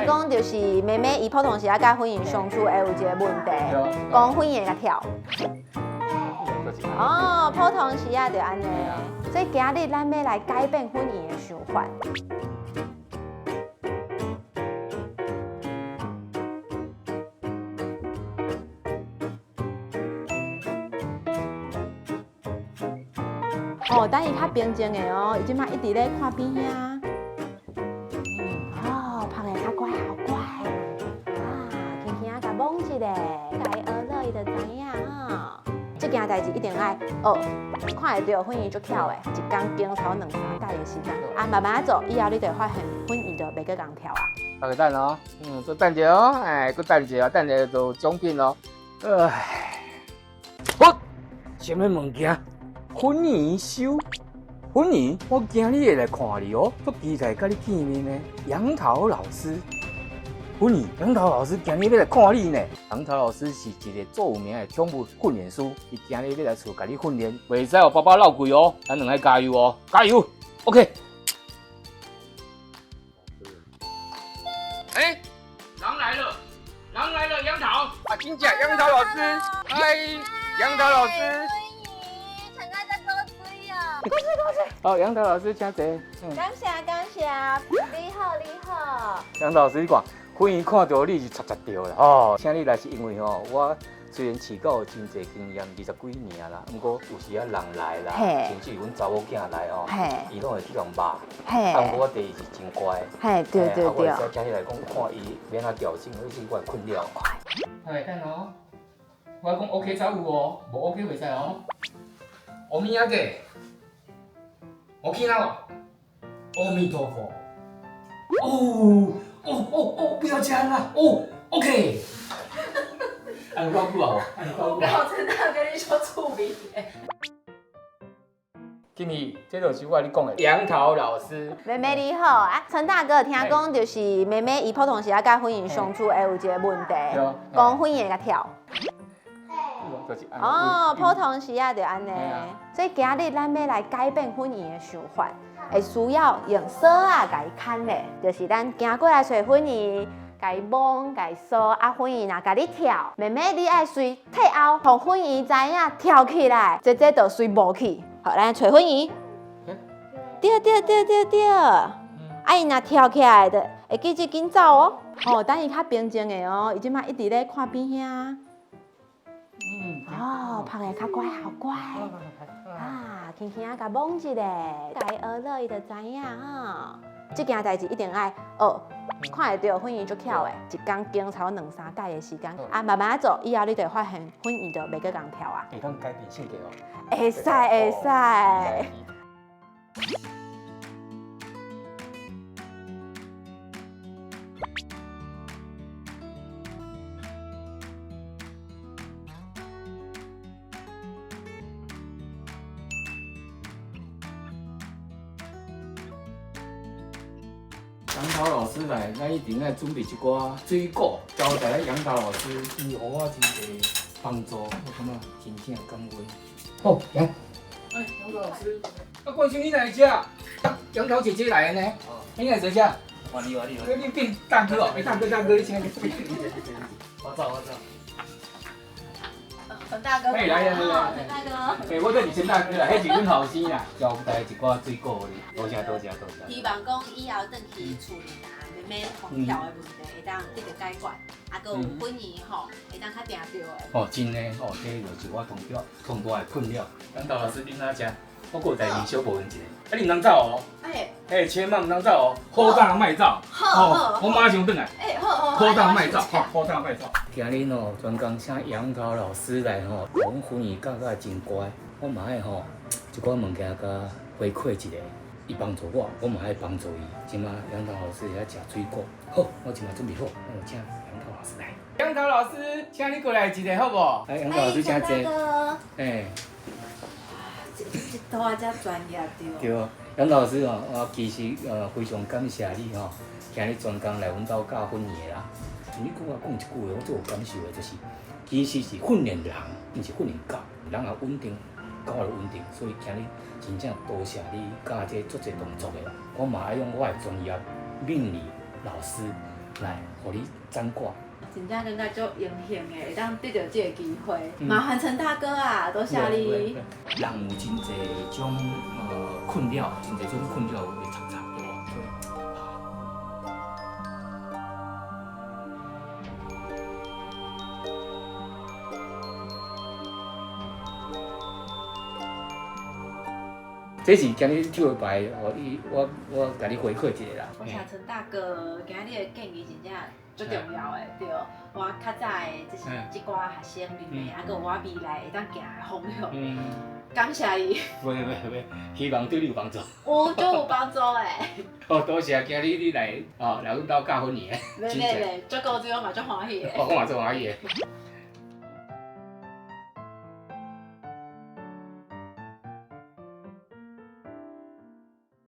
講就是妹妹伊普通時仔佮粉圓相處會有一個問題，講粉圓會共跳。哦，普通時仔就按呢，所以今日咱欲來改變粉圓的想法。哦，等伊較平靜的哦，伊這擺一直咧看邊遐。哦，拍的較乖，好乖。啊，輕輕仔共摸一下，共伊學落伊就知影吼。這件代誌一定愛學，看會著粉圓足巧的，一工經頭兩三擺的時間，啊，慢慢做，以後你就會發現粉圓就袂閣共跳啊。大家等哦，閣等者哦，哎，閣等者，等者就獎品咯。唉，好，啥物物件？粉圓收，粉圓，我今日會來看你哦，足期待佮你見面呢。楊桃老師，粉圓，楊桃老師今日欲來看你呢。楊桃老師是一个足有名的寵物訓練師，伊今日欲來厝共你訓練，袂使予爸爸落跪哦，咱兩个加油哦，加油，OK。欸，人來了，人來了，楊桃，啊，真正楊桃老師，嗨，楊桃老師。好，楊桃老師，請坐。感謝感謝，你好你好。楊桃老師，你看，粉圓看著你是插插著啦。哦，請你來是因為吼，我雖然飼狗有真濟經驗，二十幾年啦，毋過有時仔人來啦，甚至阮查某囝來吼，伊攏會去共肉。啊，毋過我弟伊是真乖。嘿，對對對。啊，我會使請你來講，看伊欲按怎調整，彼是我的困擾。哎，等哦，我講 OK 才有哦，無 OK 袂使哦。阿彌阿哥。我見啦，阿彌陀佛。哦哦哦哦，不要這樣啦，哦，OK。按夠久啊？我剛真的跟你說趣味。今日這就是我佮你講的楊桃老師。妹妹你好，啊，陳大哥聽講就是妹妹伊普通時仔佮粉圓相處會有一個問題，講粉圓會共跳。哦，普通時仔就按呢，所以今日咱欲來改變粉圓的想法，會需要用索仔共伊牽咧，就是咱行過來揣粉圓，共伊摸，共伊梳，啊，粉圓若共你跳，妹妹你愛隨退後，予粉圓知影跳起來，這這就隨無去。好，來揣粉圓。對對對對對，啊，伊若跳起來的，會記得緊走哦。哦，等伊較平靜的哦，伊這擺一直咧看邊遐。哦，拍的較乖，好乖。啊，輕輕仔共摸一下，共伊學落伊就知影吼。這件代誌一定愛學，看會著粉圓足巧的，一工經頭兩三擺的時間，啊，慢慢做，以後你就會發現粉圓就袂閣共跳啊。會當改變性格哦。會使會使。楊桃老師來，咱一定愛準備一寡水果招待咱楊桃老師，伊予我真濟幫助，我感覺真正感恩。好，來。哎，楊桃老師，啊，冠兄你來遮？楊桃姐姐來的呢？你來坐遮？我你我你你變大哥哦！欸，大哥大哥，你請。我走我走。陳大哥。哎，來來來，陳大哥。欸，我這是陳大哥啦，彼是阮後生啦，交代一寡水果予你，多謝多謝多謝。希望講以後轉去厝裡啊，妹妹予跳的問題會當得著解決，啊，閣有粉圓吼，會當較定著的。哦，真的哦，這就是我當中上大的困擾。楊桃老師，恁哪食？我閣有代誌小抱怨一下，啊，你毋通走哦。欸。欸，千萬毋通走哦，好早莫走。好好。我馬上轉來。欸，好好。好早莫走，好早莫走。今日吼，專工請楊桃老師來吼，阮粉圓教甲真乖，我嘛愛吼一寡物件共回饋一下，伊幫助我，我嘛愛幫助伊。這馬楊桃老師會曉食水果，好，我這馬準備好，我就請楊桃老師來。楊桃老師，請你過來一下好無？來，楊桃老師請坐。欸。這這才專業對。對，楊桃老師吼，我其實非常感謝你吼，今日專工來阮兜教粉圓啦。你閣我講一句話，我足有感受的，就是其實是訓練人，毋是訓練狗。人若穩定，狗就穩定。所以今日真正多謝你教這足濟動作的啦。我嘛愛用我的專業命理老師來，予你掌掛。真正感覺足榮幸的，會當得著這个機會。麻煩陳大哥啊，多謝你。人有真濟種困擾，真濟種困擾會雜雜對無？這是今日抽的牌，予你我共你回饋一下啦。我謝陳大哥，今日的建議真正足重要的，對。我較早的這是這寡學生裡面，啊，閣有我未來會當行的方向。感謝伊。袂袂袂，希望對你有幫助。有，足有幫助的。哦，多謝今日你來哦，來阮兜教粉圓。袂袂袂，足高興，我嘛足歡喜的。我嘛足歡喜的。